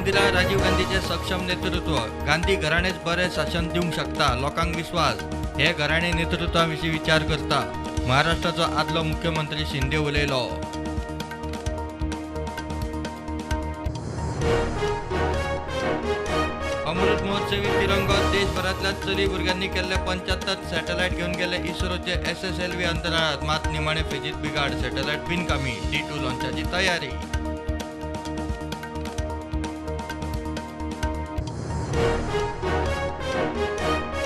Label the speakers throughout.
Speaker 1: इंदिरा राजीव गांधीचे सक्षम नेतृत्व, गांधी घराणेच बरें शासन दिवंक शकता, लोकांक विस्वास. हे घराणे नेतृत्वा विशीं विचार करता, महाराष्ट्राचो आदलो मुख्यमंत्री शिंदे उलयलो. अमृत महोत्सवी तिरंगो देशभरांतल्या चली भुरग्यांनी केल्ले 75 सॅटेलायट घेवन गेले इस्रोचे SSLV अंतराळात, मात निमाणे फेजीत बिघाड, सॅटेलायट बिनकामी, D2 लॉन्चाची तयारी.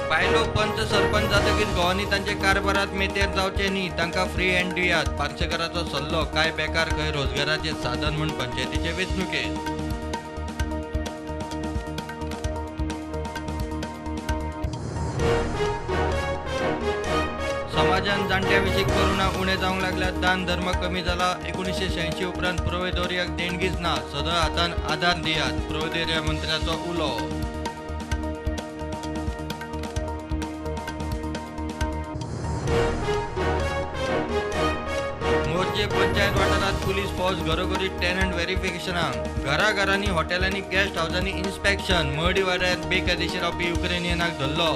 Speaker 1: बायलो पंच सरपंच जातकीच गोवांनी तांचे कारभारात मेतेर जावचे न्ही, तांकां फ्री हँड दियात, पार्सेकाराचो सल्लो. काय बेकार खंय रोजगाराचे साधन म्हूण पंचायतीचे वेंचणुकेत. समाजान जाणट्या विशीं करुणा उणें जावंक लागल्या, दान धर्म कमी जाला. 1986 उपरांत प्रोवेदोरियाक देणगीच ना, सदळ हातान आदार दियात, प्रोवेदोरिया मंत्र्याचो उलो. मोरजे पंचायत वाठारांत पुलीस फौज घरोघरी टेनंट व्हेरिफिकेशनाक, घराघरांनी हॉटेलांनी गेस्ट हावजांनी इन्स्पेक्शन. मर्डी वाड्यार बेकायदेशीर रावपी युक्रेनियनाक धरलो.